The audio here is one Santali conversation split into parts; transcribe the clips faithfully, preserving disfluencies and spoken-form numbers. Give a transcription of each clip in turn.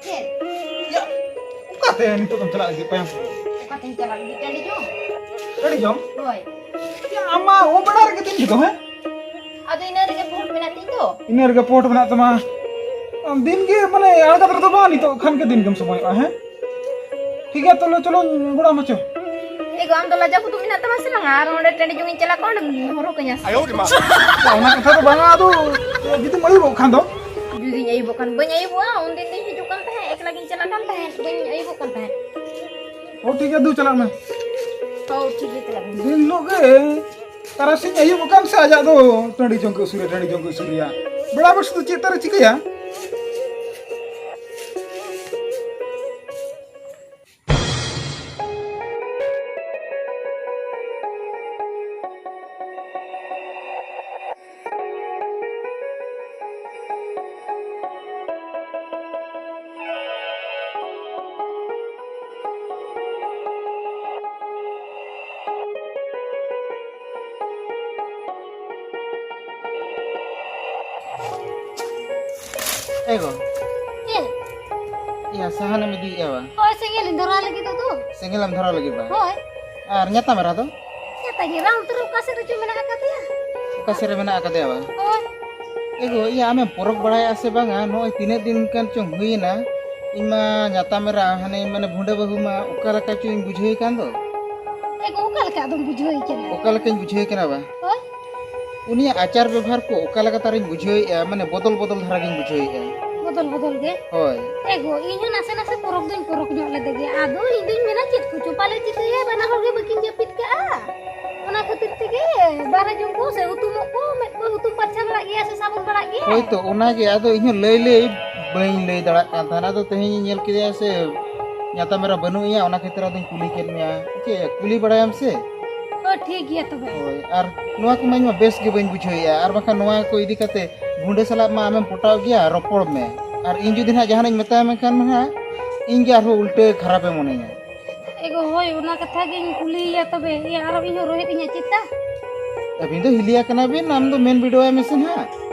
ᱭᱟ, ᱚᱠᱟᱛᱮ ᱱᱤᱛᱚᱜ ᱫᱚᱢ ᱪᱟᱞᱟᱜ ᱞᱟᱹᱜᱤᱫ ᱯᱟᱭᱟᱢ? ᱚᱠᱟᱛᱮᱧ ᱪᱟᱞᱟᱜ ᱞᱟᱹᱜᱤᱫ? ᱴᱟᱺᱰᱤ ᱡᱚᱝ᱾ ᱴᱟᱺᱰᱤ ᱡᱚᱝ? ᱦᱳᱭ᱾ ᱭᱟ, ᱟᱢ ᱢᱟ ᱚ ᱵᱮᱲᱟ ᱨᱮᱜᱮ ᱫᱤᱱ ᱜᱮᱫᱚ, ᱦᱮᱸ? ᱟᱫᱚ ᱤᱱᱟᱹ ᱨᱮᱜᱮ ᱯᱳᱦᱚᱴ ᱢᱮᱱᱟᱜ ᱛᱤᱧ ᱫᱚ᱾ ᱤᱱᱟᱹ ᱨᱮᱜᱮ ᱯᱳᱦᱚᱴ ᱢᱮᱱᱟᱜ ᱛᱟᱢᱟ᱾ ᱟᱢ ᱫᱤᱱ ᱜᱮ ᱢᱟᱱᱮ ᱟᱬᱜᱟᱛ ᱨᱮᱫᱚ ᱵᱟᱝ, ᱱᱤᱛᱚᱜ ᱠᱷᱟᱱ ᱜᱮ ᱫᱤᱱ ᱜᱮᱢ ᱥᱚᱢᱚᱭᱚᱜᱼᱟ, ᱦᱮᱸ? ᱴᱷᱤᱠ ᱜᱮᱭᱟ, ᱛᱟᱦᱞᱮ ᱪᱚᱞᱚ ᱜᱚᱲᱟᱢ ᱦᱚᱪᱚ᱾ ᱮ ᱜᱚ, ᱟᱢ ᱫᱚ ᱞᱟᱡᱟᱣ ᱠᱚᱫᱚ ᱢᱮᱱᱟᱜ ᱛᱟᱢᱟ ᱥᱮ ᱵᱟᱝᱟ? ᱟᱨ ᱚᱸᱰᱮ ᱴᱟᱺᱰᱤ ᱡᱚᱝ ᱤᱧ ᱪᱟᱞᱟᱜ ᱠᱷᱟᱱ ᱚᱸᱰᱮᱢ ᱦᱚᱨᱚᱜ ᱠᱟᱹᱧᱟ ᱥᱮ? ᱚᱱᱟ ᱠᱟᱛᱷᱟ ᱫᱚ ᱵᱟᱝᱟ, ᱟᱫᱚ ᱡᱩᱫᱤᱢ ᱟᱹᱭᱩᱵᱚᱜ ᱠᱷᱟᱱ ᱫᱚ? ᱡᱩᱫᱤᱧ ᱟᱹᱭᱩᱵᱚᱜ ᱠᱷᱟᱱ ᱵᱟᱹᱧ ᱟᱹᱭᱩᱵᱚᱜᱼᱟ, ᱩᱱᱫᱤᱱ ᱫᱚᱧ ᱦᱤᱡᱩᱜ ᱠᱟᱱ ᱛᱟᱦᱮᱸᱫ, ᱮᱠᱞᱟ ᱜᱤᱧ ᱪᱟᱞᱟᱜ ᱠᱟᱱ ᱛᱟᱦᱮᱸᱫ, ᱵᱟᱹᱧ ᱟᱹᱭᱩᱵᱚᱜ ᱠᱟᱱ ᱛᱟᱦᱮᱸᱫ᱾ ᱦᱚᱸ, ᱴᱷᱤᱠ ᱜᱮᱭᱟ, ᱫᱩ ᱪᱟᱞᱟᱜ ᱢᱮ᱾ ᱦᱚᱸ, ᱴᱷᱤᱠ ᱜᱮᱭᱟ, ᱪᱟᱞᱟᱜ ᱢᱮ᱾ ᱫᱤᱱ ᱦᱤᱞᱳᱜ ᱜᱮ ᱛᱟᱨᱟᱥᱤᱧ ᱟᱹᱭᱩᱵ ᱟᱠᱟᱱ ᱥᱮ ᱟᱡᱟᱜ ᱫᱚ ᱴᱟᱺᱰᱤ ᱡᱚᱝ ᱠᱚ ᱟᱹᱥᱩᱨᱮ, ᱴᱟᱺᱰᱤ ᱡᱚᱝ ᱠᱚ ᱟᱹᱥᱩᱨᱮᱭᱟ᱾ ᱵᱮᱲᱟ ᱵᱮᱥ ᱫᱚ ᱪᱮᱫ ᱛᱟᱨᱮ ᱪᱤᱠᱟᱹᱭᱟ? ᱮ ᱜᱚ᱾ ᱪᱮᱫ? ᱤᱭᱟᱹ, ᱥᱟᱦᱟᱱᱮᱢ ᱤᱫᱤᱭᱮᱫᱼᱟ ᱵᱟᱝ? ᱦᱳᱭ, ᱥᱮᱸᱜᱮᱞ ᱤᱧ ᱫᱷᱚᱨᱟᱣ ᱞᱟᱹᱜᱤᱫ ᱫᱚ᱾ ᱥᱮᱸᱜᱮᱞ ᱮᱢ ᱫᱷᱚᱨᱟᱣ ᱞᱟᱹᱜᱤᱫ ᱵᱟᱝ? ᱦᱳᱭ᱾ ᱟᱨ ᱧᱟᱛᱟᱢ ᱮᱨᱟ ᱫᱚ? ᱧᱟᱛᱟᱢ ᱮᱨᱟ ᱚᱱᱛᱮ ᱨᱮ ᱚᱠᱟ ᱥᱮᱫ ᱨᱮᱪᱚ ᱢᱮᱱᱟᱜ ᱟᱠᱟᱫᱮᱭᱟ᱾ ᱚᱠᱟ ᱥᱮᱫ ᱨᱮ ᱢᱮᱱᱟᱜ ᱟᱠᱟᱫᱮᱭᱟ ᱵᱟᱝ? ᱦᱳᱭ᱾ ᱮ ᱜᱚ, ᱤᱭᱟᱹ, ᱟᱢᱮᱢ ᱯᱚᱨᱚᱠ ᱵᱟᱲᱟᱭᱟ ᱥᱮ ᱵᱟᱝᱟ? ᱱᱚᱜᱼᱚᱭ ᱛᱤᱱᱟᱹᱜ ᱫᱤᱱ ᱜᱟᱱ ᱪᱚᱝ ᱦᱩᱭᱮᱱᱟ, ᱤᱧ ᱢᱟ ᱧᱟᱛᱟᱢ ᱮᱨᱟ, ᱦᱟᱱᱮ ᱢᱟᱱᱮ ᱵᱷᱩᱸᱰᱟᱹ ᱵᱟᱹᱦᱩ ᱢᱟ ᱚᱠᱟ ᱞᱮᱠᱟ ᱪᱚᱧ ᱵᱩᱡᱷᱟᱹᱣᱮ ᱠᱟᱱ ᱫᱚ᱾ ᱮ ᱜᱚ, ᱚᱠᱟ ᱞᱮᱠᱟ ᱟᱫᱚᱢ ᱵᱩᱡᱷᱟᱹᱣᱮ ᱠᱟᱱᱟ? ᱚᱠᱟ ᱞᱮᱠᱟᱧ ᱵᱩᱡᱷᱟᱹᱣᱮ ᱠᱟᱱᱟ ᱵᱟᱝ? ᱦᱳᱭ᱾ ᱩᱱᱤᱭᱟᱜ ᱟᱪᱟᱨ ᱵᱮᱵᱷᱟᱨ ᱠᱚ ᱚᱠᱟ ᱞᱮᱠᱟ ᱛᱟᱨᱤᱧ ᱵᱩᱡᱷᱟᱹᱣᱮᱫᱼᱟ, ᱢᱟᱱᱮ ᱵᱚᱫᱚᱞ ᱵᱚᱫᱚᱞ ᱫᱷᱟᱨᱟ ᱜᱤᱧ ᱵᱩᱡᱷᱟᱹᱣᱮᱫᱼᱟ᱾ ᱵᱚᱫᱚᱞ ᱵᱚᱫᱚᱞ ᱜᱮ? ᱦᱳᱭ᱾ ᱮ ᱜᱚ, ᱤᱧ ᱦᱚᱸ ᱱᱟᱥᱮ ᱱᱟᱥᱮ ᱯᱚᱨᱚᱠ ᱫᱚᱧ ᱯᱚᱨᱚᱠ ᱧᱚᱜ ᱞᱮᱫᱮ ᱜᱮᱭᱟ᱾ ᱟᱫᱚ ᱤᱧ ᱫᱚᱧ ᱢᱮᱱᱟ, ᱪᱮᱫ ᱠᱚᱪᱚ ᱯᱟᱞᱮ ᱪᱤᱠᱟᱹᱭᱟ, ᱵᱟᱱᱟ ᱦᱚᱲ ᱜᱮ ᱵᱟᱹᱠᱤᱱ ᱡᱟᱹᱯᱤᱫ ᱠᱟᱜᱼᱟ᱾ ᱚᱱᱟ ᱠᱷᱟᱹᱛᱤᱨ ᱛᱮᱜᱮ ᱵᱟᱨᱦᱮ ᱡᱚᱝ ᱠᱚ ᱥᱮ ᱦᱩᱛᱩᱢᱚᱜ ᱠᱚ, ᱢᱮᱫ ᱠᱚ ᱦᱩᱛᱩᱢ ᱯᱟᱨᱪᱷᱟ ᱵᱟᱲᱟᱜ ᱜᱮᱭᱟ ᱥᱮ ᱥᱟᱵᱚᱱ ᱵᱟᱲᱟᱜ ᱜᱮᱭᱟ᱾ ᱦᱳᱭ ᱛᱚ, ᱚᱱᱟᱜᱮ ᱟᱫᱚ ᱤᱧ ᱦᱚᱸ ᱞᱟᱹᱭ ᱞᱟᱹᱭ ᱵᱟᱹᱧ ᱞᱟᱹᱭ ᱫᱟᱲᱮᱭᱟᱜ ᱠᱟᱱ ᱛᱟᱦᱮᱱᱟ᱾ ᱟᱫᱚ ᱛᱮᱦᱮᱧ ᱤᱧ ᱧᱮᱞ ᱠᱮᱫᱮᱭᱟ ᱥᱮ ᱧᱟᱛᱟᱢ ᱮᱨᱟ ᱵᱟᱹᱱᱩᱜ ᱮᱭᱟ, ᱚᱱᱟ ᱠᱷᱟᱹᱛᱤᱨ ᱟᱫᱚᱧ ᱠᱩᱞᱤ ᱠᱮᱫ ᱢᱮᱭᱟ᱾ ᱪᱮᱫ, ᱠᱩᱞᱤ ᱵᱟᱲᱟᱭᱟᱢ ᱥᱮ? ᱦᱳᱭ, ᱴᱷᱤᱠ ᱜᱮᱭᱟ ᱛᱚᱵᱮ᱾ ᱦᱳᱭ, ᱟᱨ ᱱᱚᱣᱟ ᱠᱚᱢᱟ ᱤᱧ ᱢᱟ ᱵᱮᱥ ᱜᱮ ᱵᱟᱹᱧ ᱵᱩᱡᱷᱟᱹᱣᱮᱫᱼᱟ, ᱟᱨ ᱵᱟᱝᱠᱷᱟᱱ ᱱᱚᱣᱟ ᱠᱚ ᱤᱫᱤ ᱠᱟᱛᱮ ᱜᱩᱸᱰᱟᱹ ᱥᱟᱞᱟᱜ ᱢᱟ ᱟᱢᱮᱢ ᱯᱚᱴᱟᱣ ᱜᱮᱭᱟ, ᱨᱚᱯᱚᱲ ᱢᱮ᱾ ᱟᱨ ᱤᱧ ᱡᱩᱫᱤ ᱱᱟᱦᱟᱜ ᱡᱟᱦᱟᱱᱟᱜ ᱤᱧ ᱢᱮᱛᱟᱭᱟ, ᱢᱮᱱᱠᱷᱟᱱ ᱱᱟᱦᱟᱜ ᱤᱧ ᱜᱮ ᱟᱨᱦᱚᱸ ᱩᱞᱴᱟᱹ ᱠᱷᱟᱨᱟᱯᱮ ᱢᱚᱱᱮᱧᱟ᱾ ᱮ ᱜᱚ, ᱦᱳᱭ, ᱚᱱᱟ ᱠᱟᱛᱷᱟ ᱜᱤᱧ ᱠᱩᱞᱤᱭᱮᱭᱟ ᱛᱚᱵᱮ᱾ ᱤᱭᱟᱹ, ᱟᱨᱚ ᱤᱧ ᱦᱚᱸ ᱨᱳᱦᱮᱫ ᱤᱧ ᱪᱮᱫᱟ᱾ ᱟᱹᱵᱤᱱ ᱫᱚ ᱦᱤᱞᱤᱭᱟ ᱠᱟᱱᱟ ᱵᱤᱱ, ᱟᱢ ᱫᱚ ᱢᱮᱱ ᱵᱤᱰᱟᱹᱣᱟᱭ ᱢᱮᱥᱮ ᱱᱟᱦᱟᱜ᱾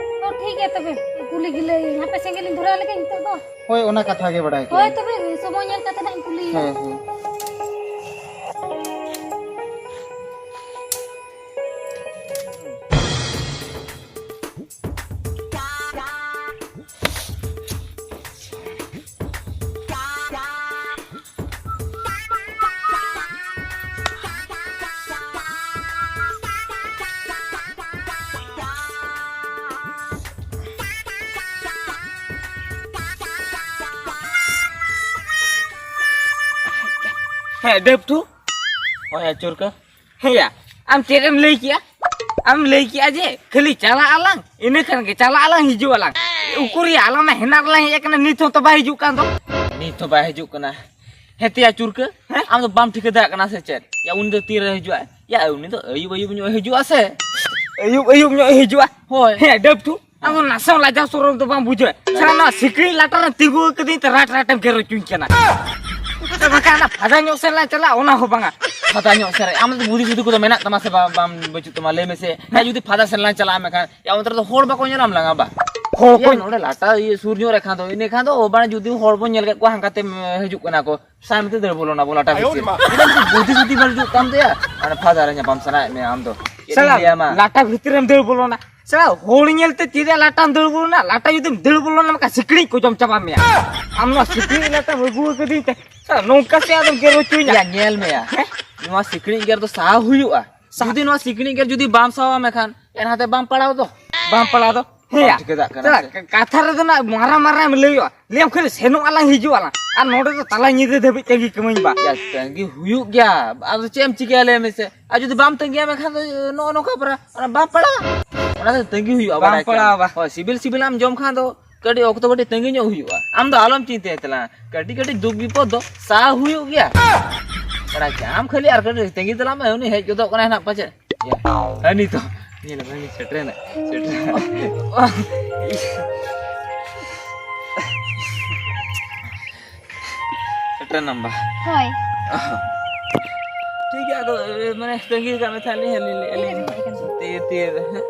ᱚ, ᱴᱷᱤᱠ ᱜᱮᱭᱟ ᱛᱚᱵᱮ᱾ ᱠᱩᱞᱤ ᱜᱤᱞᱟᱹᱭ ᱦᱟᱯᱮ ᱥᱮᱸᱜᱮᱞ ᱤᱧ ᱫᱷᱚᱨᱟᱣ ᱞᱮᱜᱮ ᱱᱤᱛᱚᱜ ᱫᱚ᱾ ᱦᱳᱭ, ᱚᱱᱟ ᱠᱟᱛᱷᱟ ᱜᱮ ᱵᱟᱰᱟᱭ ᱦᱳᱭ, ᱠᱟᱱᱟ᱾ ᱛᱚᱵᱮ ᱥᱚᱢᱚᱭ ᱧᱮᱞ ᱠᱟᱛᱮ ᱱᱟᱜ ᱤᱧ ᱠᱩᱞᱤᱭᱟ᱾ ᱦᱮᱸ, ᱦᱮᱸ᱾ ᱦᱮᱸ, ᱰᱮᱯᱴᱷᱩ᱾ ᱦᱳᱭ, ᱟᱹᱪᱩᱨ ᱠᱚ᱾ ᱦᱮᱸᱭᱟ, ᱟᱢ ᱪᱮᱫ ᱮᱢ ᱞᱟᱹᱭ ᱠᱮᱜᱼᱟ? ᱟᱢ ᱞᱟᱹᱭ ᱠᱮᱜᱼᱟ ᱡᱮ ᱠᱷᱟᱹᱞᱤ ᱪᱟᱞᱟᱜ ᱟᱞᱟᱝ, ᱤᱱᱟᱹ ᱠᱷᱟᱱ ᱜᱮ ᱪᱟᱞᱟᱜ ᱟᱞᱟᱝ, ᱦᱤᱡᱩᱜ ᱟᱞᱟᱝ᱾ ᱩᱠᱩᱨᱭᱟ, ᱟᱞᱟᱝ ᱢᱟ ᱦᱮᱱᱟᱜ ᱨᱮᱞᱟᱝ ᱦᱮᱡ ᱟᱠᱟᱱᱟ, ᱱᱤᱛ ᱦᱚᱸ ᱛᱚ ᱵᱟᱭ ᱦᱤᱡᱩᱜ ᱠᱟᱱ ᱫᱚ᱾ ᱱᱤᱛ ᱦᱚᱸ ᱵᱟᱭ ᱦᱤᱡᱩᱜ ᱠᱟᱱᱟ᱾ ᱦᱮᱸ ᱛᱮᱭᱟ ᱪᱩᱨᱠᱟᱹ, ᱦᱮᱸ? ᱟᱢ ᱫᱚ ᱵᱟᱢ ᱴᱷᱤᱠᱟᱹ ᱫᱟᱲᱮᱭᱟᱜ ᱠᱟᱱᱟ ᱥᱮ ᱪᱮᱫ? ᱭᱟ, ᱩᱱᱤ ᱫᱚ ᱛᱤᱨᱮ ᱦᱤᱡᱩᱜᱼᱟ? ᱭᱟ, ᱩᱱᱤ ᱫᱚ ᱟᱹᱭᱩᱵ ᱟᱹᱭᱩᱵ ᱧᱚᱜ ᱦᱤᱡᱩᱜᱼᱟ ᱥᱮ᱾ ᱟᱹᱭᱩᱵ ᱟᱹᱭᱩᱵ ᱧᱚᱜ ᱦᱤᱡᱩᱜᱼᱟ? ᱦᱳᱭ᱾ ᱦᱮᱸ, ᱰᱟᱹᱵᱴᱷᱩ, ᱟᱢ ᱫᱚ ᱱᱟᱥᱮ ᱦᱚᱸ ᱞᱟᱡᱟᱣ ᱥᱚᱨᱚᱢ ᱫᱚ ᱵᱟᱢ ᱵᱩᱡᱷᱟᱹᱣᱟ? ᱥᱟᱞᱟ, ᱱᱚᱣᱟ ᱥᱤᱠᱲᱤ ᱞᱟᱴᱟ ᱨᱮ ᱛᱤᱸᱜᱩ ᱠᱟᱹᱫᱟᱹᱧ ᱛᱮ ᱨᱟᱴ ᱨᱟᱴ ᱮᱢ ᱜᱮᱨ ᱦᱚᱪᱚᱧ ᱠᱟᱱᱟ᱾ ᱥᱮ ᱵᱟᱠᱷᱟᱱ ᱚᱱᱟ ᱯᱷᱟᱫᱟ ᱧᱚᱜ ᱥᱮᱫ ᱞᱟᱝ ᱪᱟᱞᱟᱜᱼᱟ, ᱚᱱᱟ ᱦᱚᱸ ᱵᱟᱝᱟ᱾ ᱯᱷᱟᱫᱟ ᱧᱚᱜ ᱥᱮᱫ ᱨᱮ ᱟᱢ ᱫᱚ ᱵᱩᱫᱷᱤ ᱥᱩᱫᱷᱤ ᱠᱚᱫᱚ ᱢᱮᱱᱟᱜ ᱛᱟᱢᱟ ᱥᱮ ᱵᱟᱝ, ᱵᱟᱝ ᱵᱟᱹᱪᱩᱜ ᱛᱟᱢᱟ? ᱞᱟᱹᱭ ᱢᱮᱥᱮ᱾ ᱦᱮᱸ, ᱡᱩᱫᱤ ᱯᱷᱟᱫᱟ ᱥᱮᱫ ᱞᱟᱝ ᱪᱟᱞᱟᱜᱼᱟ, ᱢᱮᱱᱠᱷᱟᱱ ᱭᱟ, ᱚᱱᱛᱮ ᱨᱮᱫᱚ ᱦᱚᱲ ᱵᱟᱠᱚ ᱧᱮᱞᱟᱢ ᱞᱟᱝᱟ ᱵᱟ? ᱦᱚᱲ ᱠᱚ ᱭᱟ, ᱱᱚᱰᱮ ᱞᱟᱴᱟ ᱤᱭᱟᱹ ᱥᱩᱨ ᱧᱚᱜ ᱨᱮ ᱠᱷᱟᱱ ᱫᱚ, ᱤᱱᱟᱹ ᱠᱷᱟᱱ ᱫᱚ ᱵᱟᱝ ᱡᱩᱫᱤ ᱦᱚᱲ ᱵᱚᱱ ᱧᱮᱞ ᱠᱮᱫ ᱠᱚᱣᱟ, ᱦᱟᱱᱠᱟᱛᱮᱢ, ᱮ, ᱦᱤᱡᱩᱜ ᱠᱟᱱᱟ ᱠᱚ, ᱥᱟᱭ ᱢᱮᱱᱛᱮ ᱫᱟᱹᱲ ᱵᱚᱞᱚᱱᱟ ᱵᱚ ᱞᱟᱴᱟ ᱵᱷᱤᱛᱤᱨ᱾ ᱤᱱᱟᱹ ᱢᱤᱫᱴᱤᱡ ᱵᱩᱫᱷᱤ ᱥᱩᱫᱷᱤ ᱵᱟᱹᱱᱩᱜ ᱛᱟᱢ ᱛᱟᱭᱟ, ᱚᱱᱟ ᱯᱷᱟᱫᱟ ᱨᱮ ᱧᱟᱯᱟᱢ ᱥᱟᱱᱟᱭᱮᱫ ᱢᱮᱭᱟ ᱟᱢ ᱫᱚ᱾ ᱪᱮᱫ ᱤᱧ ᱥᱟᱞᱟ, ᱞᱟᱹᱭᱟᱢᱟ? ᱞᱟᱴᱟ ᱵᱷᱤᱛᱤᱨ ᱨᱮᱢ ᱫᱟᱹᱲ ᱵᱚᱞᱚᱱᱟ᱾ ᱥᱟᱞᱟ, ᱦᱚᱲ ᱧᱮᱞᱛᱮ ᱪᱮᱫᱟᱜ ᱞᱟᱴᱟᱢ ᱫᱟᱹᱲ ᱵᱚᱞᱚᱱᱟ? ᱞᱟᱴᱟ ᱡᱩᱫᱤᱢ ᱫᱟᱹᱲ ᱵᱚᱞᱚᱱᱟ, ᱢᱮᱱᱠᱷᱟᱱ ᱥᱤᱠᱲᱤᱡ ᱠᱚ ᱡᱚᱢ ᱪᱟᱵᱟ ᱢᱮᱭᱟ᱾ ᱟᱢ ᱱᱚᱣᱟ ᱥᱤᱠᱲᱤᱡ ᱞᱟᱴᱟᱢ ᱟᱹᱜᱩ ᱟᱠᱟᱫᱤᱧ ᱛᱮ, ᱥᱟᱞᱟ, ᱱᱚᱝᱠᱟ ᱥᱮ ᱟᱫᱚᱢ ᱜᱮᱨ ᱦᱚᱪᱚᱧᱟ? ᱭᱟ, ᱧᱮᱞ ᱢᱮᱭᱟ᱾ ᱦᱮᱸ? ᱱᱚᱣᱟ ᱥᱤᱠᱲᱤᱡ ᱜᱮᱨ ᱫᱚ ᱥᱟᱦᱟᱣ ᱦᱩᱭᱩᱜᱼᱟ᱾ ᱥᱟᱦᱟᱣ? ᱡᱩᱫᱤ ᱱᱚᱣᱟ ᱥᱤᱠᱲᱤᱡ ᱜᱮᱨ ᱡᱩᱫᱤ ᱵᱟᱢ ᱥᱟᱦᱟᱣᱟ, ᱢᱮᱱᱠᱷᱟᱱ ᱮᱱᱦᱟᱛᱮ ᱵᱟᱢ ᱯᱟᱲᱟᱣ ᱫᱚ᱾ ᱵᱟᱢ ᱯᱟᱲᱟᱣ ᱫᱚ᱾ ᱦᱮᱸᱭᱟ᱾ ᱵᱟᱢ ᱴᱷᱤᱠᱟᱹ ᱫᱟᱜ ᱠᱟᱱᱟ ᱪᱟᱞᱟᱜ, ᱥᱮ? ᱠᱟ-, ᱠᱟᱛᱷᱟ ᱨᱮᱫᱚ ᱱᱟᱜ ᱢᱟᱨᱟᱝ ᱢᱟᱨᱟᱝ ᱮᱢ ᱞᱟᱹᱭᱚᱜᱼᱟ᱾ ᱞᱟᱹᱭᱟᱢ ᱠᱷᱟᱹᱞᱤ ᱥᱮᱱᱚᱜ ᱟᱞᱟᱝ, ᱦᱤᱡᱩᱜ ᱟᱞᱟᱝ᱾ ᱟᱨ ᱱᱚᱰᱮ ᱫᱚ ᱛᱟᱞᱟ ᱧᱤᱫᱟᱹ ᱫᱷᱟᱹᱵᱤᱡ ᱛᱟᱺᱜᱤ ᱠᱟᱹᱢᱟᱹᱧ ᱵᱟ᱾ ᱭᱟ, ᱛᱟᱺᱜᱤ ᱦᱩᱭᱩᱜ ᱜᱮᱭᱟ᱾ ᱟᱫᱚ ᱪᱮᱫ ᱮᱢ ᱪᱤᱠᱟᱹᱭᱟ ᱞᱟᱹᱭ ᱢᱮᱥᱮ? ᱟᱨ ᱡᱩᱫᱤ ᱵᱟᱢ ᱛᱟᱺᱜᱤᱭᱟ, ᱢᱮᱱᱠᱷᱟᱱ ᱫᱚ ᱱᱚᱜᱼᱚ ᱱᱚᱝᱠᱟ ᱯᱟᱨᱟ, ᱚᱱᱟ ᱵᱟᱢ ᱯᱟᱲᱟᱣᱟ᱾ ᱚᱱᱟ ᱫᱚ ᱛᱟᱺᱜᱤ ᱦᱩᱭᱩᱜᱼᱟ, ᱵᱟᱢ ᱵᱟᱲᱟᱭ ᱠᱷᱟᱱ᱾ ᱯᱟᱲᱟᱣᱟ ᱵᱟ᱾ ᱦᱳᱭ, ᱥᱤᱵᱤᱞ ᱥᱤᱵᱤᱞ ᱟᱢ ᱡᱚᱢ ᱠᱷᱟᱱ ᱫᱚ ᱠᱟᱹᱴᱤᱡ ᱚᱠᱛᱚ ᱠᱟᱹᱴᱤᱡ ᱛᱟᱺᱜᱤ ᱧᱚᱜ ᱦᱩᱭᱩᱜᱼᱟ᱾ ᱟᱢ ᱫᱚ ᱟᱞᱚᱢ ᱪᱤᱱᱛᱟᱹᱭ ᱛᱟᱞᱟᱝᱟ, ᱠᱟᱹᱴᱤᱡ ᱠᱟᱹᱴᱤᱡ ᱫᱩᱠ ᱵᱤᱯᱚᱫ ᱫᱚ ᱥᱟᱦᱟᱣ ᱦᱩᱭᱩᱜ ᱜᱮᱭᱟ᱾ ᱵᱟᱲᱟᱭ ᱠᱮᱜᱼᱟᱢ, ᱟᱢ ᱠᱷᱟᱹᱞᱤ ᱟᱨ ᱠᱟᱹᱴᱤᱡ ᱛᱟᱺᱜᱤ ᱛᱟᱞᱟᱝ ᱢᱮ, ᱩᱱᱤ ᱦᱮᱡ ᱜᱚᱫᱚᱜ ᱠᱟᱱᱟᱭ ᱱᱟᱜ ᱯᱟᱪᱮᱫ᱾ ᱭᱟ, ᱦᱟᱹᱱᱤ ᱛᱚ, ᱧᱮᱞ ᱢᱮ, ᱦᱟᱹᱱᱤ ᱥᱮᱴᱮᱨᱮᱱᱟᱭ, ᱥᱮᱴᱮᱨᱮᱱᱟᱭ᱾ ᱥᱮᱴᱮᱨ ᱱᱟᱢ ᱵᱟ? ᱦᱳᱭ᱾ ᱴᱷᱤᱠ ᱜᱮᱭᱟ, ᱟᱫᱚ, ᱮ, ᱢᱟᱱᱮ, ᱛᱟᱺᱜᱤ ᱠᱟᱜ ᱢᱮ ᱛᱟᱦᱞᱮ, ᱟᱹᱞᱤᱧ, ᱟᱹᱞᱤᱧ, ᱛᱤᱨᱮ ᱵᱮᱱ ᱦᱮᱡ ᱟᱠᱟᱱᱟ? ᱛᱤᱨ, ᱛᱤᱨ, ᱦᱮᱸ?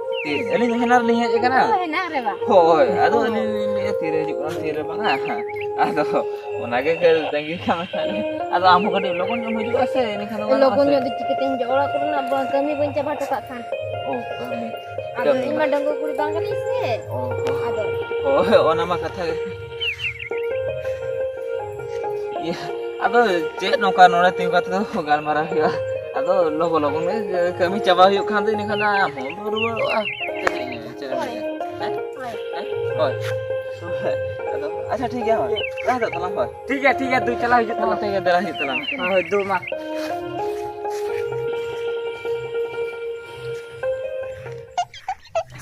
ᱟᱹᱞᱤᱧ ᱫᱚ ᱦᱮᱱᱟᱜ ᱨᱮᱞᱤᱧ ᱦᱮᱡ ᱟᱠᱟᱱᱟ᱾ ᱚ, ᱦᱮᱱᱟᱜ ᱨᱮ ᱵᱟᱝ? ᱦᱳᱭ, ᱟᱫᱚ ᱟᱹᱞᱤᱧ ᱞᱤᱧ ᱞᱟᱹᱭᱮᱫᱼᱟ, ᱛᱤᱨᱮ ᱦᱤᱡᱩᱜ ᱠᱟᱱᱟ, ᱛᱤᱨᱮ ᱵᱟᱝᱟ᱾ ᱟᱫᱚ ᱚᱱᱟᱜᱮ ᱛᱟᱺᱜᱤ ᱠᱟᱜ ᱢᱮ ᱠᱷᱟᱱ᱾ ᱟᱫᱚ ᱟᱢ ᱦᱚᱸ ᱠᱟᱹᱴᱤᱡ ᱞᱚᱜᱚᱱ ᱧᱚᱜ ᱮᱢ ᱦᱤᱡᱩᱜᱼᱟ ᱥᱮ, ᱮᱱᱠᱷᱟᱱ ᱫᱚ ᱜᱟᱱᱚᱜᱼᱟ ᱞᱚᱜᱚᱱ ᱥᱮ? ᱧᱚᱜ ᱫᱚ ᱪᱤᱠᱟᱹᱛᱮᱧ ᱦᱤᱡᱩᱜᱼᱟ? ᱚᱲᱟᱜ ᱠᱚᱨᱮᱱᱟᱜ ᱵᱟᱝ, ᱠᱟᱹᱢᱤ ᱵᱟᱹᱧ ᱪᱟᱵᱟ ᱦᱚᱴᱚ ᱠᱟᱜ ᱠᱷᱟᱱ᱾ ᱚ, ᱠᱟᱹᱢᱤ᱾ ᱟᱫᱚ ᱠᱟᱹᱢᱤ ᱤᱧ ᱢᱟ ᱢᱟ᱾ ᱰᱟᱺᱜᱩᱣᱟᱹ ᱠᱩᱲᱤ ᱵᱟᱝ ᱠᱟᱹᱱᱟᱹᱧ ᱥᱮ᱾ ᱚ, ᱚ᱾ ᱟᱫᱚ ᱦᱳᱭ, ᱚᱱᱟ ᱢᱟ ᱠᱟᱛᱷᱟ ᱜᱮ᱾ ᱤᱭᱟᱹ, ᱟᱫᱚ ᱪᱮᱫ ᱱᱚᱝᱠᱟ ᱱᱚᱰᱮ ᱛᱤᱸᱜᱩ ᱠᱟᱛᱮ ᱫᱚ ᱜᱟᱞᱢᱟᱨᱟᱣ ᱦᱩᱭᱩᱜᱼᱟ? ᱟᱫᱚ ᱞᱚᱜᱚᱱ ᱞᱚᱜᱚᱱ ᱜᱮ ᱠᱟᱹᱢᱤ ᱪᱟᱵᱟ ᱦᱩᱭᱩᱜ ᱠᱷᱟᱱ ᱫᱚ ᱤᱱᱟᱹ ᱠᱷᱟᱱ ᱫᱚ ᱟᱢ ᱦᱚᱸᱢ ᱨᱩᱣᱟᱹᱲᱚᱜᱼᱟ᱾ ᱪᱮᱫ ᱮᱢ ᱞᱟᱹᱭᱟ? ᱦᱮᱸ? ᱦᱳᱭ᱾ ᱦᱮᱸ? ᱦᱳᱭ᱾ ᱦᱳᱭ᱾ ᱟᱫᱚ, ᱟᱪᱪᱷᱟ, ᱴᱷᱤᱠ ᱜᱮᱭᱟ, ᱦᱳᱭ᱾ ᱫᱮᱞᱟ ᱦᱤᱡᱩᱜ ᱛᱟᱞᱟᱝ, ᱦᱳᱭ᱾ ᱴᱷᱤᱠ ᱜᱮᱭᱟ, ᱴᱷᱤᱠ ᱜᱮᱭᱟ, ᱫᱩ ᱪᱟᱞᱟᱣ ᱦᱤᱡᱩᱜ ᱛᱟᱞᱟᱝ᱾ ᱦᱳᱭ, ᱴᱷᱤᱠ ᱜᱮᱭᱟ, ᱫᱮᱞᱟ ᱦᱤᱡᱩᱜ ᱛᱟᱞᱟᱝ᱾ ᱦᱳᱭ, ᱦᱳᱭ, ᱫᱩ ᱢᱟ᱾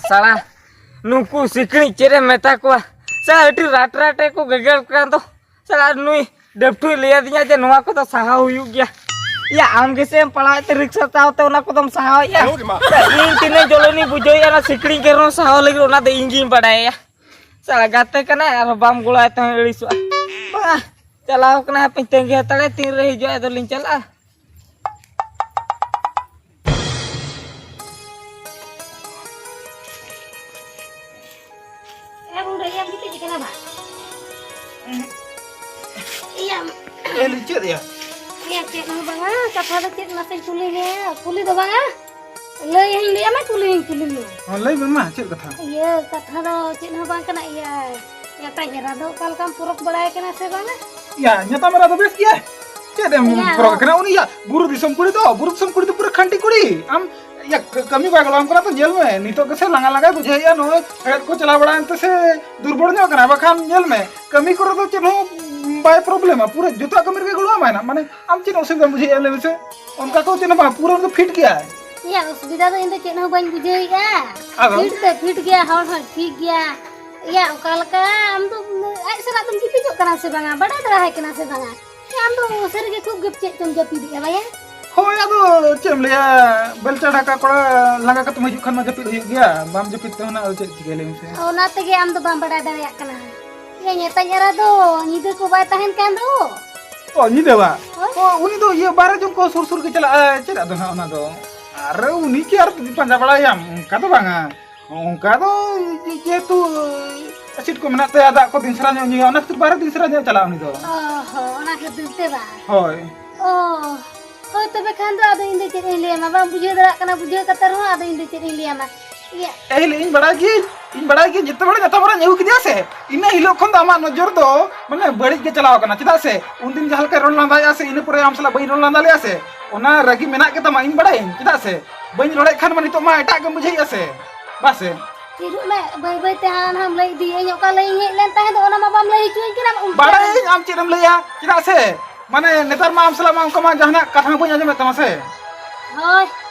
ᱥᱟᱞᱟ, ᱱᱩᱠᱩ ᱥᱤᱠᱲᱤᱡ ᱪᱮᱫ ᱮᱢ ᱢᱮᱛᱟ ᱠᱚᱣᱟ? ᱥᱟᱞᱟ, ᱟᱹᱰᱤ ᱨᱟᱴ ᱨᱟᱴ ᱠᱚ ᱜᱮᱜᱮᱨ ᱠᱟᱱ ᱫᱚ᱾ ᱥᱟᱞᱟ, ᱱᱩᱭ ᱰᱮᱯᱴᱩᱭ ᱞᱟᱹᱭ ᱟᱹᱫᱤᱧᱟ ᱡᱮ ᱱᱚᱣᱟ ᱠᱚᱫᱚ ᱥᱟᱦᱟᱣ ᱦᱩᱭᱩᱜ ᱜᱮᱭᱟ᱾ ᱭᱟ, ᱟᱢ ᱜᱮᱥᱮ ᱮᱢ ᱯᱟᱲᱦᱟᱣᱮᱫ ᱛᱮ ᱨᱤᱠᱥᱟ ᱪᱟᱣ ᱛᱮ ᱚᱱᱟ ᱠᱚᱫᱚᱢ ᱥᱟᱦᱟᱣᱮᱫᱼᱟ? ᱤᱧ ᱛᱤᱱᱟᱹᱜ ᱡᱚᱞᱚᱱᱤᱧ ᱵᱩᱡᱷᱟᱹᱣᱮᱫᱼᱟ ᱚᱱᱟ ᱥᱤᱠᱲᱤᱡ ᱜᱮᱨ ᱦᱚᱸ ᱥᱟᱦᱟᱣ ᱞᱟᱹᱜᱤᱫ, ᱚᱱᱟ ᱫᱚ ᱤᱧ ᱜᱤᱧ ᱵᱟᱰᱟᱭᱟ᱾ ᱥᱟᱞᱟ, ᱜᱟᱛᱮ ᱠᱟᱱᱟᱭ ᱟᱨ ᱵᱟᱢ ᱜᱚᱲᱚᱣᱟᱭ ᱛᱮᱦᱚᱸ ᱟᱹᱲᱤᱥᱚᱜᱼᱟ᱾ ᱵᱟᱝ, ᱪᱟᱞᱟᱣ ᱠᱟᱱᱟᱭ, ᱦᱟᱯᱮᱧ ᱛᱟᱺᱜᱤ ᱦᱟᱛᱟᱲᱮ, ᱛᱤᱱ ᱨᱮ ᱦᱤᱡᱩᱜᱼᱟ, ᱟᱫᱚ ᱞᱤᱧ ᱪᱟᱞᱟᱜᱼᱟ᱾ ᱮ ᱵᱩᱰᱷᱟᱹ, ᱤᱭᱟᱹᱢ ᱜᱤᱛᱤᱡ ᱠᱟᱱᱟ ᱵᱟ? ᱤᱭᱟᱹᱢ ᱮ, ᱞᱟᱹᱭ ᱪᱮᱫ ᱭᱟ? ᱤᱭᱟᱹ, ᱪᱮᱫ ᱦᱚᱸ ᱵᱟᱝᱟ, ᱠᱟᱛᱷᱟ ᱫᱚ ᱪᱮᱫ ᱢᱟᱥᱮᱧ ᱠᱩᱞᱤ ᱢᱮᱭᱟ, ᱠᱩᱞᱤ ᱫᱚ ᱵᱟᱝᱟ, ᱞᱟᱹᱭ ᱦᱚᱸᱧ ᱞᱟᱹᱭ ᱟᱢᱟ, ᱠᱩᱞᱤ ᱦᱚᱸᱧ ᱠᱩᱞᱤ ᱢᱮᱭᱟ᱾ ᱦᱚᱸ, ᱞᱟᱹᱭ ᱢᱮ ᱢᱟ, ᱪᱮᱫ ᱠᱟᱛᱷᱟ? ᱤᱭᱟᱹ, ᱠᱟᱛᱷᱟ ᱫᱚ ᱪᱮᱫ ᱦᱚᱸ ᱵᱟᱝ ᱠᱟᱱᱟ, ᱤᱭᱟᱹ, ᱧᱟᱛᱟᱧ ᱮᱨᱟ ᱫᱚ ᱚᱠᱟ ᱞᱮᱠᱟᱢ ᱯᱚᱨᱚᱠ ᱵᱟᱲᱟᱭ ᱠᱟᱱᱟ ᱥᱮ ᱵᱟᱝᱟ? ᱭᱟ, ᱧᱟᱛᱟᱢ ᱮᱨᱟ ᱫᱚ ᱵᱮᱥ ᱜᱮᱭᱟᱭ᱾ ᱪᱮᱫ ᱮᱢ ᱭᱟ᱾ ᱯᱚᱨᱚᱠ ᱠᱟᱱᱟ? ᱩᱱᱤ ᱭᱟ, ᱵᱩᱨᱩ ᱫᱤᱥᱚᱢ ᱠᱩᱲᱤ ᱫᱚ, ᱵᱩᱨᱩ ᱫᱤᱥᱚᱢ ᱠᱩᱲᱤ ᱫᱚ ᱯᱩᱨᱟᱹ ᱠᱷᱟᱱᱴᱤ ᱠᱩᱲᱤ᱾ ᱟᱢ, ᱭᱟ, ᱠᱟᱹᱢᱤ ᱵᱟᱭ ᱜᱚᱲᱚᱣᱟᱢ ᱠᱟᱱᱟ ᱛᱚ, ᱧᱮᱞ ᱢᱮ, ᱱᱤᱛᱚᱜ ᱜᱮᱥᱮ ᱞᱟᱸᱜᱟ ᱞᱟᱸᱜᱟᱭ ᱵᱩᱡᱷᱟᱹᱣᱮᱫᱼᱟ, ᱱᱚᱜᱼᱚᱭ ᱦᱮᱲᱦᱮᱫ ᱠᱚ ᱪᱟᱞᱟᱣ ᱵᱟᱲᱟᱭᱮᱱ ᱛᱮ ᱥᱮ ᱫᱩᱨᱵᱚᱞ ᱧᱚᱜ ᱠᱟᱱᱟ, ᱵᱟᱠᱷᱟᱱ ᱧᱮᱞ ᱢᱮ, ᱠᱟᱹᱢᱤ ᱠᱚᱨᱮ ᱫᱚ ᱪᱮᱫ ᱦᱚᱸ ᱵᱟᱭ ᱯᱨᱚᱵᱞᱮᱢᱟ, ᱯᱩᱨᱟᱹ ᱡᱚᱛᱚᱣᱟᱜ ᱠᱟᱹᱢᱤ ᱨᱮᱜᱮ ᱜᱚᱲᱚ ᱟᱢᱟᱭ ᱱᱟᱜ᱾ ᱢᱟᱱᱮ, ᱟᱢ ᱪᱮᱫ ᱚᱥᱩᱵᱤᱫᱷᱟᱢ ᱵᱩᱡᱷᱟᱹᱣᱮᱫᱼᱟ, ᱞᱟᱹᱭ ᱢᱮᱥᱮ? ᱚᱱᱠᱟ ᱠᱚ ᱪᱮᱫ ᱦᱚᱸ ᱵᱟᱝ, ᱯᱩᱨᱟᱹ ᱩᱱᱤ ᱫᱚ ᱯᱷᱤᱴ ᱜᱮᱭᱟᱭ᱾ ᱤᱧᱟᱹᱜ ᱚᱥᱩᱵᱤᱫᱷᱟ ᱫᱚ ᱤᱧ ᱫᱚ ᱪᱮᱫ ᱦᱚᱸ ᱵᱟᱹᱧ ᱵᱩᱡᱷᱟᱹᱣᱮᱫᱼᱟ᱾ ᱟᱫᱚ? ᱯᱷᱤᱴ ᱛᱮ ᱯᱷᱤᱴ ᱜᱮᱭᱟ, ᱦᱚᱲ ᱦᱚᱸ ᱴᱷᱤᱠ ᱜᱮᱭᱟ᱾ ᱤᱭᱟ, ᱚᱠᱟ ᱞᱮᱠᱟ ᱟᱢ ᱫᱚ ᱟᱡ ᱥᱟᱞᱟᱜ ᱫᱚᱢ ᱜᱤᱛᱤᱡᱚᱜ ᱠᱟᱱᱟ ᱥᱮ ᱵᱟᱝᱟ? ᱵᱟᱰᱟᱭ ᱫᱷᱟᱨᱟ ᱟᱭ ᱠᱟᱱᱟ ᱥᱮ ᱵᱟᱝᱟ? ᱮ, ᱟᱢ ᱫᱚ ᱥᱟᱹᱨᱤ ᱜᱮ ᱠᱷᱩᱵ ᱜᱮ ᱪᱮᱫ ᱪᱚᱢ ᱡᱟᱹᱯᱤᱫᱮᱜᱼᱟ ᱵᱟᱭᱟ? ᱦᱳᱭ, ᱟᱫᱚ ᱪᱮᱫ ᱮᱢ ᱞᱟᱹᱭᱟ, ᱵᱮᱞᱪᱟ ᱰᱷᱟᱠᱟ ᱠᱚᱲᱟ ᱞᱟᱸᱜᱟ ᱠᱟᱛᱮᱢ ᱦᱤᱡᱩᱜ ᱠᱷᱟᱱ ᱢᱟ ᱡᱟᱹᱯᱤᱫ ᱦᱩᱭᱩᱜ ᱜᱮᱭᱟ, ᱵᱟᱢ ᱡᱟᱹᱯᱤᱫ ᱛᱮ ᱦᱩᱱᱟᱹᱝ ᱟᱫᱚ ᱪᱮᱫ ᱪᱤᱠᱟᱹᱭᱟ, ᱞᱟᱹᱭ ᱢᱮᱥᱮ? ᱚᱱᱟ ᱛᱮᱜᱮ ᱟᱢ ᱫᱚ ᱵᱟᱢ ᱵᱟᱰᱟᱭ ᱫᱟᱲᱮᱭᱟᱜ ᱠᱟᱱᱟ᱾ ᱤᱭᱟᱹ, ᱧᱮᱛᱟᱧ ᱮᱨᱟ ᱫᱚ ᱧᱤᱫᱟᱹ ᱠᱚ ᱵᱟᱭ ᱛᱟᱦᱮᱱ ᱠᱟᱱ ᱫᱚ᱾ ᱚ, ᱧᱤᱫᱟᱹ ᱵᱟ? ᱦᱳᱭ᱾ ᱚ, ᱩᱱᱤ ᱫᱚ ᱤᱭᱟᱹ ᱵᱟᱨᱦᱮ ᱡᱚᱝ ᱠᱚ ᱥᱩᱨ ᱥᱩᱨ ᱜᱮ ᱪᱟᱞᱟᱜᱼᱟᱭ, ᱪᱮᱫ ᱟᱫᱚ ᱱᱟᱦᱟᱜ ᱚᱱᱟ ᱫᱚ? ᱟᱨ ᱩᱱᱤ ᱠᱤ ᱟᱨ ᱯᱟᱸᱡᱟ ᱵᱟᱲᱟᱭᱟᱢ? ᱚᱱᱠᱟ ᱫᱚ ᱵᱟᱝᱟ, ᱚᱱᱠᱟ ᱫᱚ ᱡᱮᱦᱮᱛᱩ ᱮᱥᱤᱰ ᱠᱚ ᱢᱮᱱᱟᱜ ᱛᱟᱭᱟ, ᱫᱟᱜ ᱠᱚ ᱫᱤᱱ ᱥᱟᱨᱟ ᱧᱚᱜ ᱧᱩᱭᱟ, ᱚᱱᱟ ᱠᱷᱟᱹᱛᱤᱨ ᱵᱟᱦᱨᱮ ᱫᱤᱱ ᱥᱟᱨᱟ ᱧᱚᱜ ᱪᱟᱞᱟᱜᱼᱟ ᱩᱱᱤ ᱫᱚ᱾ ᱚ ᱦᱚᱸ, ᱚᱱᱟ ᱠᱷᱟᱹᱛᱤᱨ ᱛᱮ ᱵᱟᱝ? ᱦᱳᱭ᱾ ᱚ, ᱦᱳᱭ, ᱛᱚᱵᱮ ᱠᱷᱟᱱ ᱫᱚ ᱟᱫᱚ ᱤᱧ ᱫᱚ ᱪᱮᱫ ᱤᱧ ᱞᱟᱹᱭᱟᱢᱟ? ᱵᱟᱢ ᱵᱩᱡᱷᱟᱹᱣ ᱫᱟᱲᱮᱭᱟᱜ ᱠᱟᱱᱟ, ᱵᱩᱡᱷᱟᱹᱣ ᱠᱟᱛᱮ ᱨᱮᱦᱚᱸ ᱟᱫᱚ ᱤᱧ ᱫᱚ ᱪᱮᱫ ᱤᱧ ᱞᱟᱹᱭᱟᱢᱟ? ᱤᱭᱟᱹ᱾ ᱮ ᱦᱤᱞᱳ ᱤᱧ ᱵᱟᱲᱟᱭ ᱜᱤᱭᱟᱹᱧ, ᱤᱧ ᱵᱟᱲᱟᱭ ᱜᱤᱭᱟᱹᱧ, ᱡᱮᱛᱮ ᱦᱚᱲᱤᱧ ᱟᱹᱜᱩ ᱠᱮᱫᱮᱭᱟ ᱥᱮ, ᱤᱱᱟᱹ ᱦᱤᱞᱳᱜ ᱠᱷᱚᱱ ᱫᱚ ᱟᱢᱟᱜ ᱱᱚᱡᱚᱨ ᱫᱚ ᱢᱟᱱᱮ ᱵᱟᱹᱲᱤᱡ ᱜᱮ ᱪᱟᱞᱟᱣ ᱟᱠᱟᱱᱟ᱾ ᱪᱮᱫᱟᱜ ᱥᱮ ᱩᱱᱫᱤᱱ ᱡᱟᱦᱟᱸ ᱞᱮᱠᱟᱭ ᱨᱚᱲ ᱞᱟᱸᱫᱟᱭᱮᱫᱼᱟ ᱥᱮ, ᱤᱱᱟᱹ ᱯᱚᱨᱮ ᱟᱢ ᱥᱟᱞᱟᱜ ᱵᱟᱹᱧ ᱨᱚᱲ ᱞᱟᱸᱫᱟ ᱞᱮᱫᱼᱟ ᱥᱮ, ᱚᱱᱟ ᱨᱟᱹᱜᱤ ᱢᱮᱱᱟᱜ ᱜᱮ ᱛᱟᱢᱟ, ᱤᱧ ᱵᱟᱲᱟᱭᱟᱹᱧ᱾ ᱪᱮᱫᱟᱜ ᱥᱮ ᱵᱟᱹᱧ ᱨᱚᱲᱮᱫ ᱠᱷᱟᱱ ᱢᱟ ᱱᱤᱛᱚᱜ ᱢᱟ ᱮᱴᱟᱜ ᱜᱮᱢ ᱵᱩᱡᱷᱟᱹᱣᱮᱫᱼᱟ ᱥᱮ, ᱵᱟᱥᱮ? ᱪᱮᱫ ᱢᱮ, ᱵᱟᱹᱭ ᱵᱟᱹᱭ ᱛᱮ ᱦᱟᱱᱟ ᱱᱟᱦᱟᱢ ᱞᱟᱹᱭ ᱤᱫᱤᱭᱟᱹᱧ, ᱚᱠᱟ ᱞᱟᱹᱭᱤᱧ ᱦᱮᱡ ᱞᱮᱱ ᱛᱟᱦᱮᱸ ᱫᱚ, ᱚᱱᱟ ᱢᱟ ᱵᱟᱢ ᱞᱟᱹᱭ ᱦᱚᱪᱚᱣᱟᱹᱧ ᱠᱟᱱᱟ᱾ ᱩᱱᱠᱩ ᱵᱟᱲᱟᱭᱟᱹᱧ ᱟᱢ ᱪᱮᱫ ᱮᱢ ᱞᱟᱹᱭᱟ, ᱪᱮᱫᱟᱜ ᱥᱮ ᱢᱟᱱᱮ ᱱᱮᱛᱟᱨ ᱢᱟ ᱟᱢ ᱥᱟᱞᱟᱜ ᱢᱟ ᱚᱱᱠᱟ ᱢᱟ ᱡᱟᱦᱟᱱᱟᱜ ᱠᱟᱛᱷᱟ ᱦᱚᱸ ᱵᱟᱹᱧ ᱟᱸᱡᱚᱢᱮᱫ ᱛᱟᱢᱟ ᱥᱮ᱾ ᱦᱳᱭ,